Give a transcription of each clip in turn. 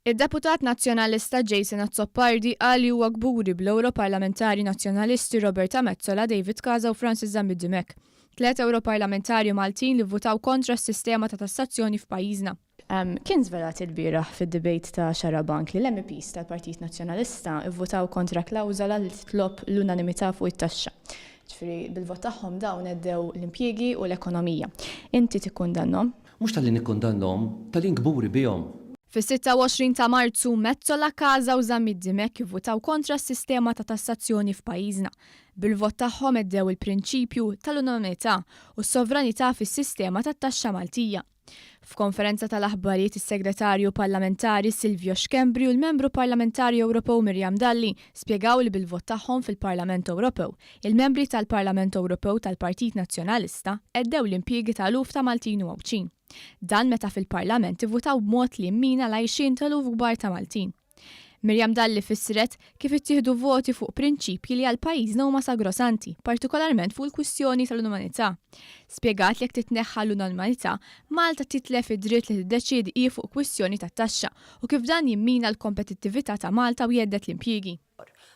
Id-deputat Nazzjonalista Jason Azzopardi qal li huwa kburi bl-Ewroparlamentari Nazzjonalisti Roberta Metsola, David Casa u Francis Zammit Dimech, tliet Ewroparlamentari Maltin li vvutaw kontra s-sistema ta' tassazzjoni f'pajjiżna. Kien żvelat ilbieraħ fid-debate ta' Xarabank li l-MEPs tal-Partit Nazzjonalista vvutaw kontra klawżola li titlob l-unanimità fuq it-taxxa. Ġifieri bil-vot tagħhom dawn heddew l-impjiegi u l-ekonomija. Inti tikkundannhom? Mhux talli nikkundannhom, talli jien kburi bihom. Fis-26 ta' Marzu, Metsola, Casa u Zammit Dimech ivvutaw kontra s-sistema ta' tassazzjoni f'pajjiżna. Bil-vot tagħhom għeddew il-prinċipju tal-unanimità u s-sovranità fis-sistema tat-taxxa Maltija. F'konferenza tal-aħbarijiet is-Segretarju Parlamentari Silvio Schembri u l-Membru Parlamentari Ewropew Miriam Dalli spjegaw li bil-vot tagħhom fil-Parlament Ewropew, il-membri tal-Parlament Ewropew tal-Partit Nazzjonalista għeddew l-impjiegi ta' eluf ta' Maltin u Għawdxin. Dan meta fil-Parlament ivvutaw b'mod li jimmina l-għajxien ta' eluf kbar ta' Maltin. Miriam Dalli fissret kif ittieħdu voti fuq prinċipji li għal pajjiżna huma sagrosanti, partikolarment fuq il-kwistjoni tal-umanità. Spjegat li jekk titneħħa l-unanimità, Malta titlef id-dritt li tiddeċiedi hi fuq kwistjoni tat-taxxa u kif dan jimmina l-kompetittività ta' Malta u jhedded l-impjiegi.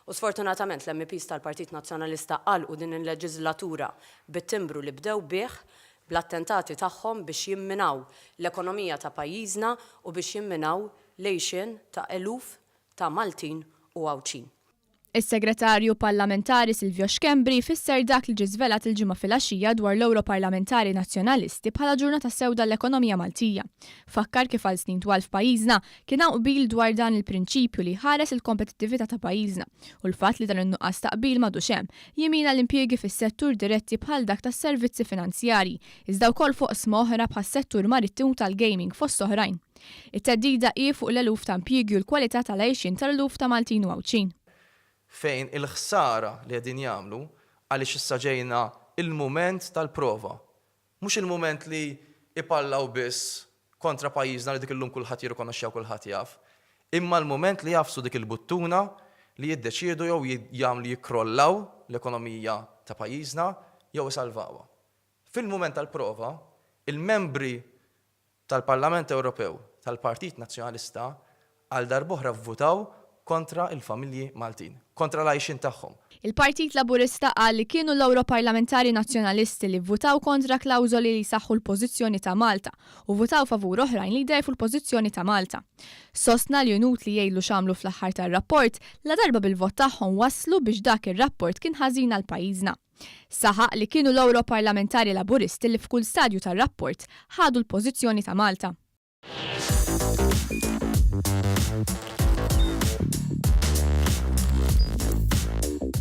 U sfortunatament l-MEPs tal-Partit Nazzjonalista għalqu din il-leġiżlatura bit-timbru li bdew bih, bl-attentati tagħhom biex jimminaw l-ekonomija ta' pajjiżna u biex jimminaw l-għixien ta' eluf ta' Maltin u Għawdxin. Is-Segretarju Parlamentari Silvio Schembri fisser dak li ġie żvelat il-Ġimgħa filgħaxija dwar l-Ewroparlamentari Nazzjonalisti bħala ġurnata sewda għall-ekonomija Maltija. Fakkar kif għal snin twal f'pajjiżna kien hawn qbil dwar dan il-prinċipju li jħares il-kompetittività ta' pajjiżna u l-fatt li dan in-nuqqas ta' qbil m'għadux hemm, jimmina l-impjiegi fis-settur diretti bħal dak tas-servizzi finanzjarji, iżda wkoll f'oqsma oħra bħas-settur marittimu tal-gaming fost oħrajn. It-theddida hi fuq l-eluf ta' impjiegi u l-kwalità tal-għixien tal-eluf ta' Maltin u Għawdxin. Fejn il-ħsara li qegħdin jagħmlu, għaliex issa ġejna il-mument tal-prova. Mhux il-mument li jpallaw biss kontra pajjiżna li dik illum kulħadd jirrikonoxxiha u kulħadd jaf, imma l-mument li jagħfsu dik il-buttuna li jiddeċiedu jew jagħmlu jikkrollaw l-ekonomija ta' pajjiżna jew isalvawha. Fil-mument tal-prova, il-membri tal-Parlament Ewropew tal-Partit Nazzjonalista għal darb'oħra vvutaw kontra l-familji Maltin, kontra l-għajxien tagħhom. Il-Partit Laburista qal li kienu l-Ewroparlamentari Nazzjonalisti li vvutaw kontra klawżoli li jsaħħu l-pożizzjoni ta' Malta u vvutaw favur oħrajn li jdgħajfu l-pożizzjoni ta' Malta. Sostna li inutli jgħidlu x'għamlu fl-aħħar tar-rapport, ladarba bil-vot tagħhom wasslu biex dak ir-rapport kien ħażin għal pajjiżna. Saħaq li kienu l-Ewroparlamentari Laburisti li f'kull stadju tar-rapport ħadu l-pożizzjoni ta' Malta.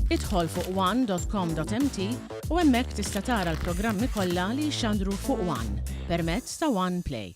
Idħol fuq one dot com dot mt u hemmhekk tista' tara l-programmi kollha li jixxandru fuq one permezz ta' One Play.